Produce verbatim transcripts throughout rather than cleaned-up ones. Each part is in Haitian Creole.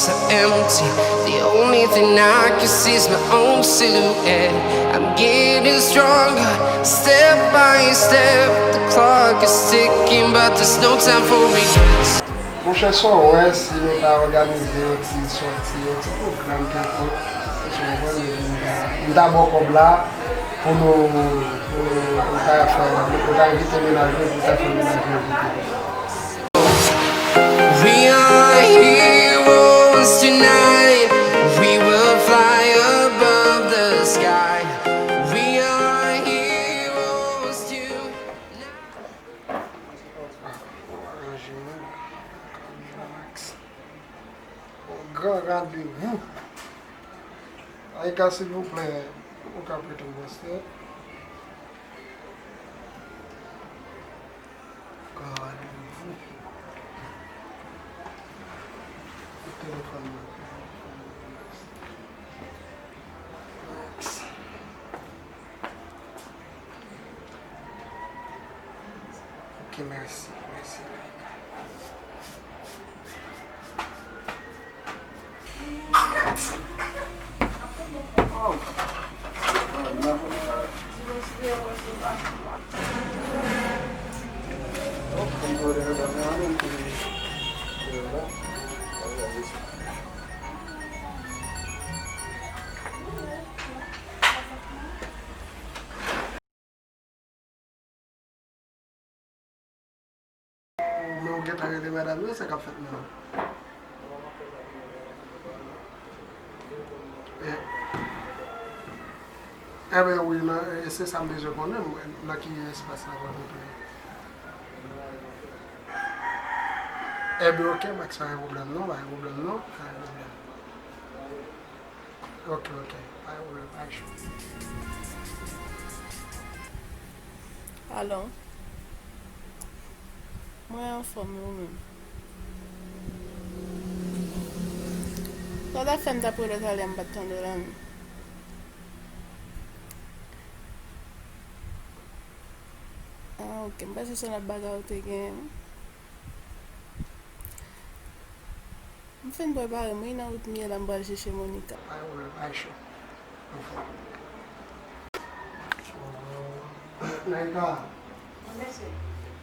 Empty. The only thing I can see is my own silhouette. I'm getting stronger, step by step. The clock is ticking, but there's no time for regrets. Monchè, sa w wè, si nou ta òganize yon ti sòti, yon ti pwogram kèlkonk, ou konprann, m ta, m ta ba w kòb la pou nou, pou nou, nou ta fè, nou ta envite mennaj mwen, pou ta fè mennaj mwen envite. We are heroes tonight. We will fly above the sky. We are heroes tonight. Gran randevou. Ayika, silvouplè, ou ka prete m braslè. Gran randevou. Telefòn nan. Ok, mèsi, mèsi. Men w gentan rele madanm nan, sa k ap fèt menm? E, enben wi, nan, e se sa m bezwen konnen, mwen, nan ki espas la pral fèt. Enben, ok, Max, pa gen pwoblèm non, pa gen pwoblèm non, pa gen pwoblèm. Ok, ok, pa gen pwoblèm, pa gen cho. Alò, mwen anfòm, e ou menm? Sa w t ap fè m t ap rele w talè, m pa t tande w la menm. Ah, ok, m panse se lòt bagay ou te genyen. M fin prepare m wi, nan wout m ye la, m pral chèche Monica. Pa gen pwoblèm, pa cho. Anfòm. Naika. Wi, mesye.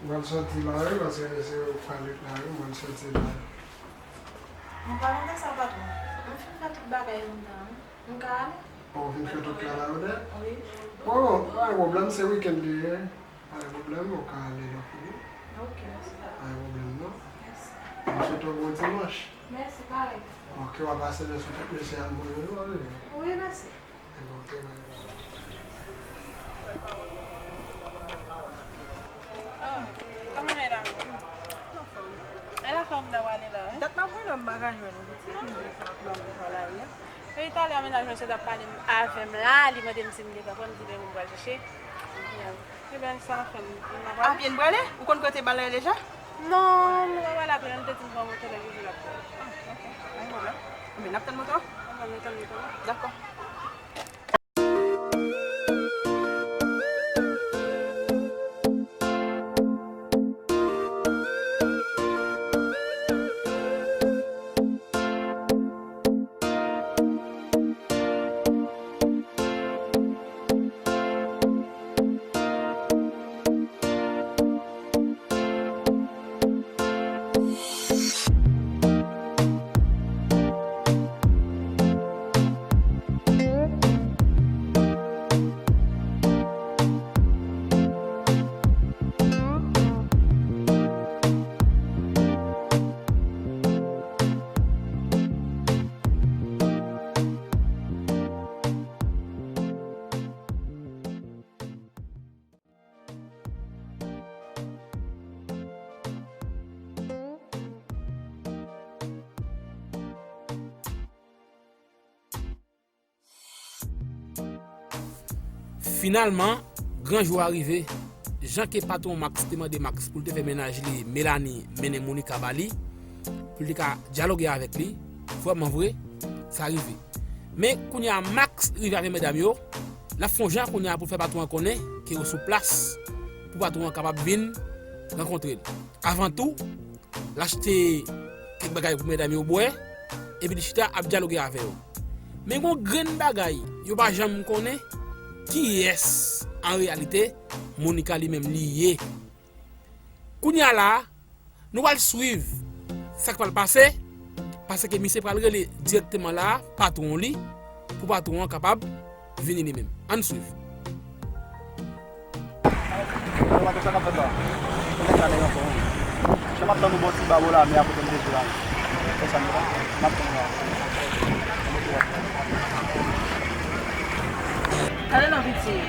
M pral sòti la wi, paske se ou k pral ret la wi, m pral sòti la. M pa renmen sa, patwon. M fin fè tout bagay yo m nan, wi. M ka ale? Bon, ou fin fè tout travay ou nèt? Wi. Bon, pa gen pwoblèm, se wikenn li ye. Pa gen pwoblèm, ou ka ale lòt wi. Ok, mèsi. Pa gen pwoblèm non. Mèsi. M swete w bon dimanch. Mèsi, parèy. Ok, w a pase men sou tèt mesye a, m voye w ale. Wi, mèsi. Ebyen, ok, mèsi. Ah, kòman medam yo? E la fè w ta pale la, wi? Dat m ap rele w, m pa ka jwenn ou. Poutji m di sa ap nan mouvman lari a? Epi talè a mennaj mwen sot ap pale avè m la, li mande m si m gen tan pou m di l pou m pral chèche. Ebyen, sa fè m, m ap pale. A pye n prale? Ou konn kote bal la ye deja? Non, nou pa pale a pye, nou te di m pran moto, lè rive l ap pale. Ah, ok. Pa gen pwoblèm. Ebyen, n ap tann moto a? N ap tann moto a. Dakò. Finalman, gran jou a rive. Jan ke patwon Max te mande Max pou l te fè mennaj li, Melanie, mennen Monica ba li, pou l te ka dyaloge avèk li, vrèman vre, sa rive. Men kounye a Max rive avè medam yo, l ap fè yon jan kounye a pou l fè patwon an konnen ke yo sou plas, pou patwon an kapab vin rankontre l. Avan tou, l achte kèk bagay pou medam yo bwè, epi li chita ap dyaloge avè yo. Men gon grenn bagay yo pa janm konnen, kiyès an reyalite Monica li menm li ye. Kounye a la a, nou pral swiv sa k pral pase, paske misye pral rele dirèkteman la a patwon li, pou patwon an kapab vini li menm. Ann swiv. Sa k ap fèt la? Sa k ap fèt la? Jan m ap tann ou bò ti bab ou la, men akote m deja la. Fè sa nou la. M ap tann ou la. Tande non pitit.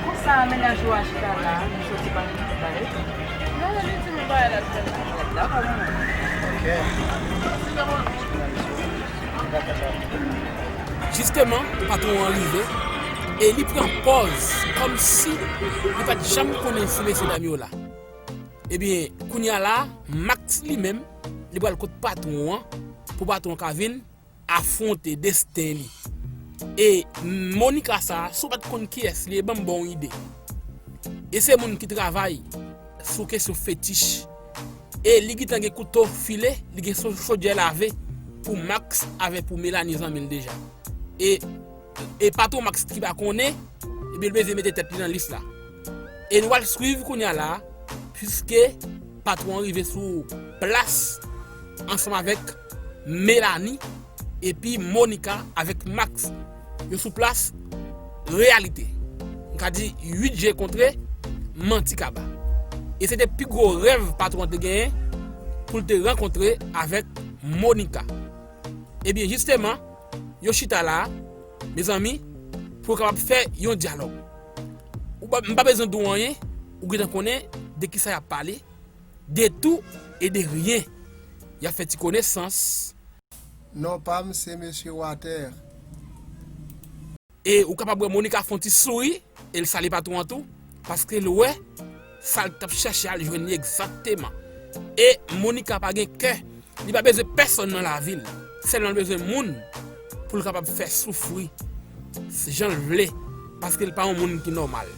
Konsa mennaj ou a chita la, nou soti pa nou pale. Non, non, li di nou bagay la fè la. Dakò, manman. Ok. Jisteman, patwon an rive e li pran pòz kòmsi li pa t janm konnen si mesye dam yo la. Ebyen, kounye a la, Max li menm, li pral kot patwon an pou patwon an ka vin afwonte desten li. E Monica sa, si w pa t konn kiyès li ye, ban m ba w yon ide. E se moun ki travay sou kesyon fetich. E li gentan gen kouto file, li gen cho-, chodyè lave pou Max avèk pou Melanie zanmi l deja. E, e patwon Max ki pa konnen, ebyen, l bezwen mete tèt li nan lis la. E nou pral swiv kounye a la, piske patwon an rive sou plas ansanm avèk Melanie epi Monica avèk Max. Yo sou plas reyalite. M ka di uit je kontre, manti kaba. E se te pi gwo rèv patwon an te genyen pou l te rankontre avèk Monica. Ebyen, jisteman, yo chita la a, mezanmi, pou yo kapab fè yon dyalòg. Ou pa, m pa bezwen di w anyen, ou gentan konnen de kisa y ap pale, de tout et de rien. Y ap fè ti konesans. Non pa m, se mesye Water. E ou kapab wè Monica fè yon ti souri, e l salye patwon an tou, paske l wè sa l t ap chèche a, l jwenn li egzakteman. E Monica pa gen kè, li pa bezwen pèsonn nan lavi l, sèlman l bezwen moun pou l kapab fè soufri jan l vle, paske l pa yon moun ki nòmal.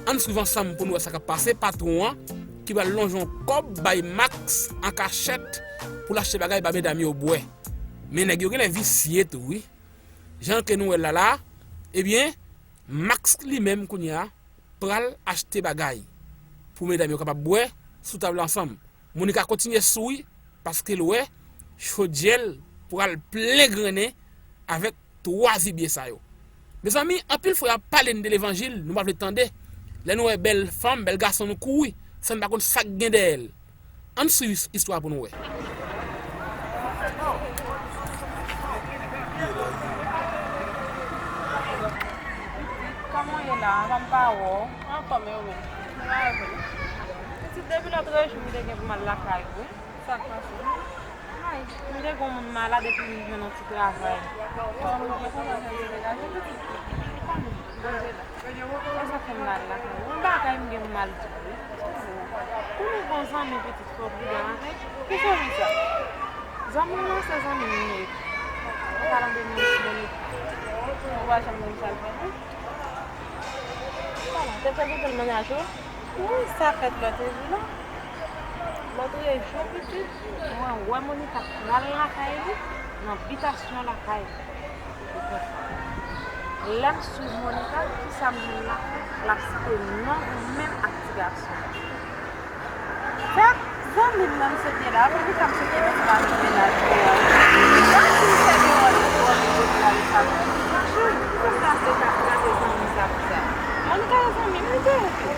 Ann swiv ansanm pou n wè sa k ap pase, patwon an ki pral lonje yon kòb bay Max an kachèt pou l achte bagay ba medam yo bwè. Men nèg yo genlè visye tou wi. Jan ke nou wè l la la, ebyen, Max li menm kounye a pral achte bagay pou medam yo kapab bwè sou tab la ansanm. Monica kontinye souri paske l wè chodyè l pral plen grennen avèk twa zibye sa yo. Mezanmi, anpil fwa y ap pale n de levanjil, nou pa vle tande. Lè nou wè bèl fanm, bèl gason, nou kouri, san n pa konn sa k gen dèyè l. Ann swiv istwa pou nou wè. Kòman w ye la? Anvan m pa wè w. Anfòm, e ou menm? Mwen pa wè w. Pitit, depi lòtrejou m te gen pou m al lakay ou wi. Sa k pase? Ay, m te gon moun malad epi m jwenn yon ti travay. Kòman w ye kontan fè degaje pitit? Kòman? Manje la. Konsa fè m mal la. Yon bagay m gen pou m al di w wi. Pou nou bon zanmi pitit fò w pridan avè l. Ki zanmi sa? Zanmi w lan se zanmi m li ye. Palan de moun ki boni. Ou pa janm konn sa l fè non. Palan, te prezante l mennaj ou? Wi, sa fèt lòtrejou la. Lòtrejou pitit, mwen wè Monica pral lakay li, nan bitasyon lakay li. Lè m swiv Monica, kisa m jwenn la? L ap site non ou menm ak ti gason. Fèt zanmi m nan m sete la, Monica m sete nan ti gason mennaj mwen an. Gad si m fè de wòl li twò byen pou l ale sa. Cheri, poukisa se ka gade zanmi sa konsa? Monica e zanmi m li te ye tou.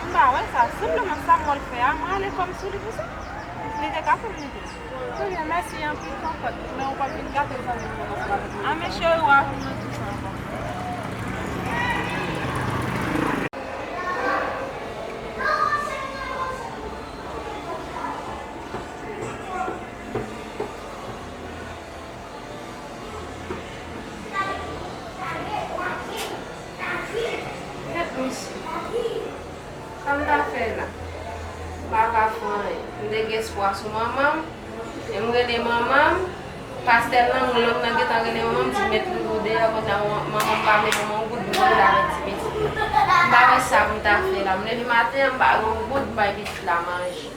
M pa wè sa, senpleman sa m wè l fè a, mwen ale kò m sou li pou sa. Li te ka fè m li tou. Ebyen, mèsi anpil, Konpòt, men ou p ap vin gate zanmi m nan ansanm avèk mwen. A, men cheri, w a vin mwen di sa ankò. Kèt mesye. Sa m ta fè la? M pa ka fè anyen. M te gen espwa sou manman m. E m rele manman m. Pastè lang long nan gentan rele manman m, di met loulou deyò, kounye a manman m pa vle ban m yon goud pou m rele avèk ti pitit. M pa wè sa pou m ta fè la. M leve maten an, m pa gen yon goud, m bay pitit la manje.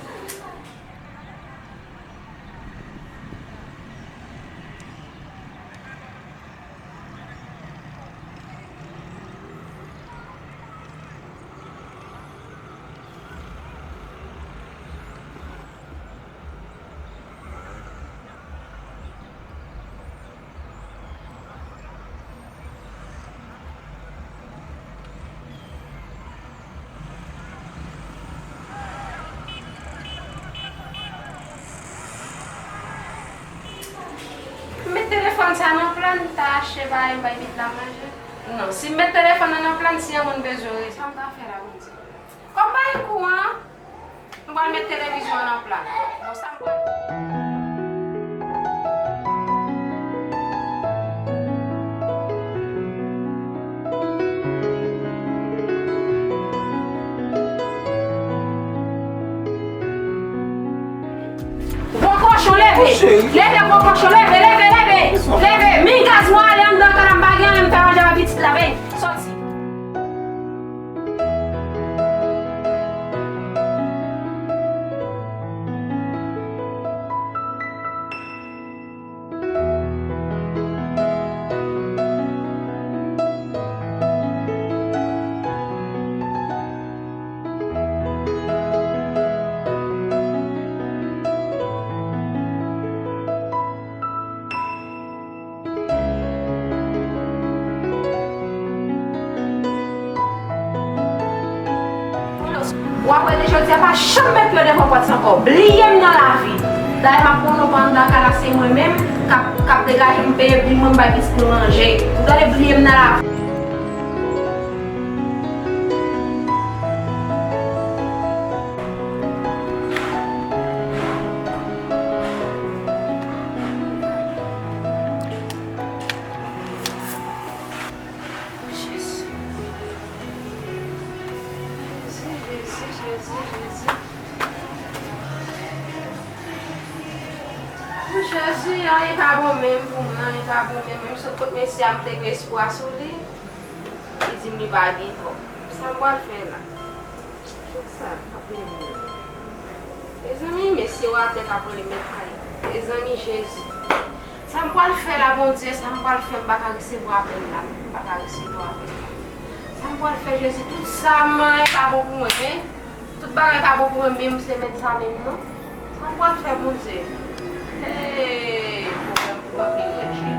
Sa nan plan, m ta achte bagay, m bay pitit la manje. Non, si m met telefòn nan nan plan, si yon moun bezwen rele, sa m ka fè la, Bondye? Kòm pa gen kouran, nou pral met televizyon an nan plan. Bon, sa m pral fè. Gwo kochon, leve! Leve, gwo kochon, leve, leve, leve! Leve! Mi gaz mwen ale anndan kay la, m pa gen anyen m fè manje avèk pitit la, vey! Sòti! W ap wè de jodi a, pa janm met pye w devan pòt sa ankò. Bliye m nan lavi. Dayè, m ap pran yon pa anndan kay la, se mwen menm k ap, k ap degaje m peye bil mwen, m bay pitit mwen manje. Ou tande, bliye m nan lavi. Jezi. Jezi, Jezi, Jezi, Jezi. Jezi, anyen pa bon menm pou mwen, anyen pa bon menm. Menm sot kot mesye a, m te gen espwa sou li. Li di m li pa gen kòb. Sa m pral fè la? Tout sa, ap rele moun. Mezanmi, mesye w atè k ap rele mèt kay. Mezanmi, Jezi. Sa m pral fè la, Bondye? Sa m pral fè? M pa ka resevwa apèl la. M pa ka resevwa apèl la. Sa m pral fè, Jezi? Tout sa m manyen pa bon pou mwen, men. Tout bagay pa bon pou mwen, men m se mèt sa menm, non. Sa m pral fè, Bondye? Hey, pwoblèm pou anpil lè, Jezi.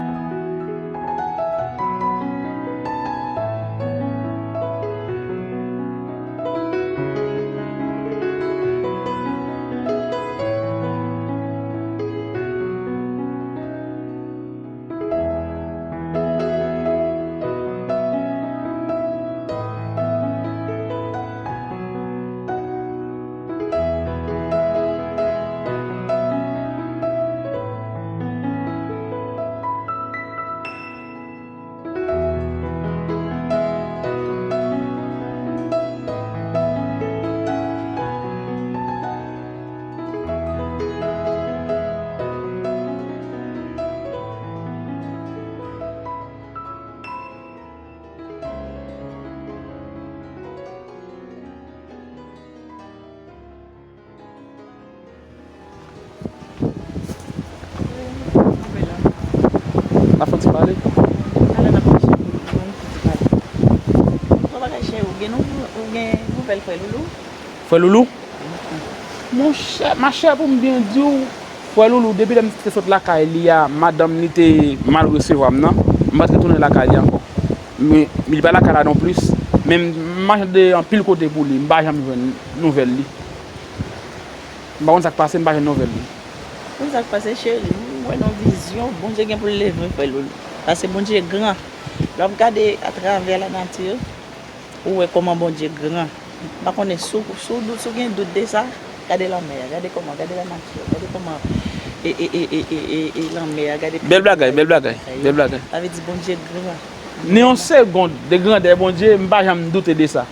N ap fè yon ti pale. Alò, n ap mache pou nou fè yon ti pale. Yon bagay cheri, ou gen nou, ou gen nouvèl frè Loulou? Frè Loulou? Monchè, machè, pou m byen di w, frè Loulou, depi lè m te sot lakay li a, madanm li te mal resevwa m nan, m pa t retounen lakay li ankò. Men, li pa lakay la non plis, men m mache de anpil kote pou li, m pa janm jwenn nouvèl li. M pa konn sa k pase, m pa jwenn nouvèl li. Konn sa k pase, cheri, m wè nan vizyon, Bondye gen pou l leve frè Loulou. Paske Bondye gran. Lè w ap gade atravè lanati, ou wè kòman Bondye gran. M pa konnen si w, si w dout, si w gen dout de sa, gade lanmè a, gade kòman, gade lanati a, gade kòman e, e, e lanmè a, gade. Bèl bagay, bèl bagay, bèl bagay. Sa vle di Bondye gran. Ni yon segond de grandè Bondye, m pa janm doute de sa.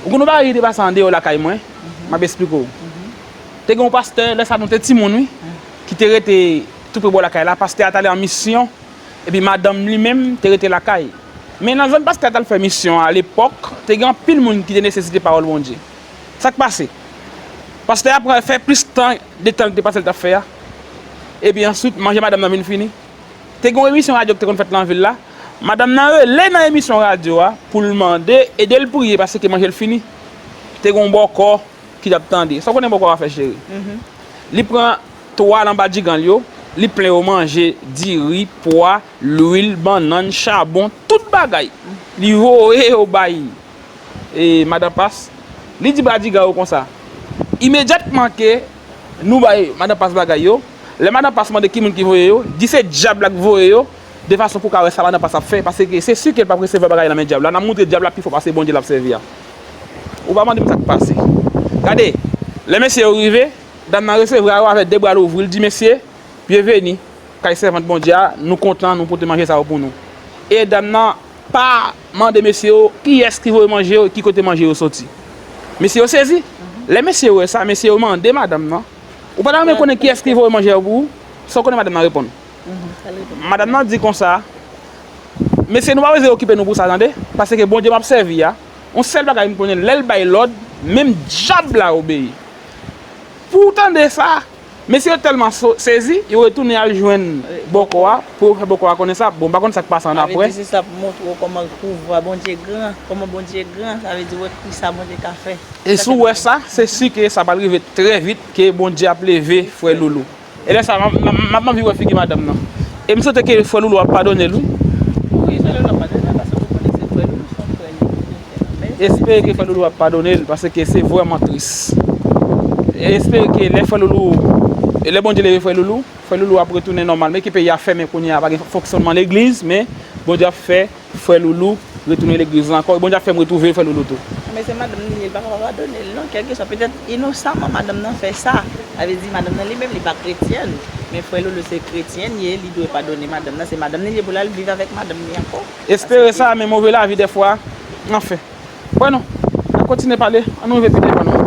Ou konn yon bagay ki te pase andeyò lakay mwen? M ap esplike w. Te gen yon pastè, lè sa a nou te timoun, wi, ki te rete tou pre bò lakay la. Pastè a t ale an misyon, epi madanm li menm te rete lakay. Men nan zòn pastè a t al fè misyon an, alepòk, te gen anpil moun ki te nesesite pawòl Bondye. Sa k pase? Pastè a pran, fè plis tan de tan li te panse l t ap fè a. Epi answit, manje madanm nan vin fini. Te gen yon emisyon radyo ki te konn fèt nan vil la. Madanm nan rele nan emisyon radyo a pou l mande ede l priye paske manje l fini. Te gen yon bòkò ki t ap tande. Sa w konnen bòkò a fè, cheri? Li pran twa lanbadigan l yo, li plen yo manje, diri, pwa, lwil, bannann, chabon, tout bagay. Li voye yo bay e, madan Pas, li di badigan yo konsa, imedyatman ke nou bay madan Pas bagay yo, lè madan Pas mande ki moun ki voye yo, di se dyab la k voye yo, de fason pou w ka wè sa madan pa sa ap fè, paske se si ke l p ap resevwa bagay nan men dyab la, n ap montre dyab la pi fò pase Bondye l ap sèvi a. Ou pa mande m sa k pase. Gade, lè mesye yo rive, dam nan resevwa yo avèk de bra louvri, l di, "Mesye, byenveni kay sèvant Bondye a, nou kontan, nou pote manje sa yo pou nou." E dam nan pa mande mesye yo kiyès ki voye manje yo, ki kote manje yo soti. Mesye yo sezi. Lè mesye yo wè sa, mesye yo mande madanm nan, "Ou pa ta renmen konnen kiyès ki voye manje yo pou ou?" Sa w konnen madanm nan reponn? Madanm nan di konsa, "Mesye, nou pa bezwen okipe nou pou sa, tande, paske Bondye m ap sèvi a, yon sèl bagay m konnen, lè l bay lòd, menm dyab la obeyi." Pou w tande sa, mesye yo tèlman so- sezi, yo retounen al jwenn bòkò a pou yo fè bòkò a konnen sa. Bon, m pa konn sa k pase annapre. Sa vle di se sa pou montre w kòman pouvwa Bondye gran, kòman Bondye gran, sa vle di wè kisa Bondye ka fè. E si w wè sa, se si ke sa pral rive trè vit ke Bondye ap leve frè Loulou. E lè sa, m ap m ap anvi wè figi madanm nan. E m swete ke frè Loulou ap padone l, wi. Wi, frè Loulou ap padone l, paske nou konnen se frè Loulou, se yon frè li. Espere ke frè Loulou ap padone l, paske se vrèman tris. E espere ke lè frè Loulou, e lè Bondye leve frè Loulou, frè Loulou ap retounen nòmal. Men ke peyi a fèmen kounye a, pa gen fonksyònman legliz, men Bondye ap fè frè Loulou retounen legliz la ankò. E Bondye ap fè m retwouve frè Loulou tou. Men se madanm li ye, li pa ka pa padone l non, kèlkeswa, petèt inosanman madanm nan fè sa. Sa vle di madanm nan li menm li pa kretyèn. Men frè Loulou se kretyen li ye, li dwe padone madanm nan. Se madanm li li ye pou l al viv avèk madanm li ankò. Espere sa, men move lavi dèfwa. Anfen. Bon, nou, n ap kontinye pale. Ann nou rive pi devan non.